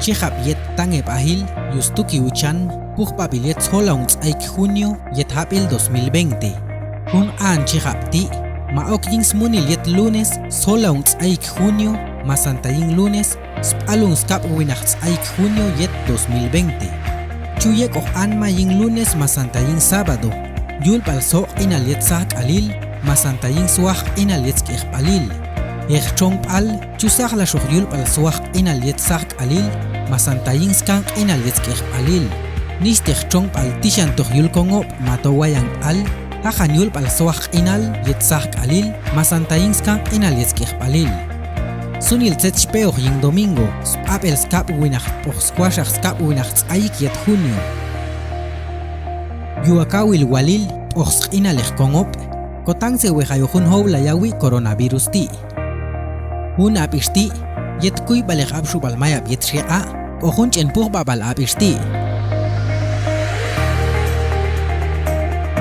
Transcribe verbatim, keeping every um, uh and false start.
chejab yet tangeb ahil, Yustuki Uchan, pujbabil yet solaung ts'aik junio yet habil dos mil veinte. Jun an chejab ti', ma'ok yin smunil yet lunes solaung ts'aik junio, masanta yin lunes, sp'alung skab winaj ts'aik junio yet dos mil veinte. Chuyek'oj an ma yin lunes masanta yin sábado, yulb'al soj q'inal yet saj k'alil, masanta yin swaj q'inal yet sk'ejb'alil. Ej chongb'al, chu sajlaxoj yulb'al swaj q'inal yet saj k'alil, masanta yin skan q'inal yet sk'ejb'alil. Nixhtej chongb'al tixan toj yul kongob' mato wayan k'al, jajan yulb'al swaj q'inal yet saj k'alil, masanta yin skan q'inal yet sk'ejb'alil. Sunil tzet chpeoj yin domingo, sb'ab'el skab winaj poj swaxaj skab winaj ts'aik yet junio. Yuwa kawil walil poj sq'inalej kongob', kotansewejay o jun jowlay awi' coronavirus ti'. Jun ab'ix ti', yet kuyb'alej abxub'al mayab yet xe'a', o jun ch'en pujb'ab'al ab'ix ti'.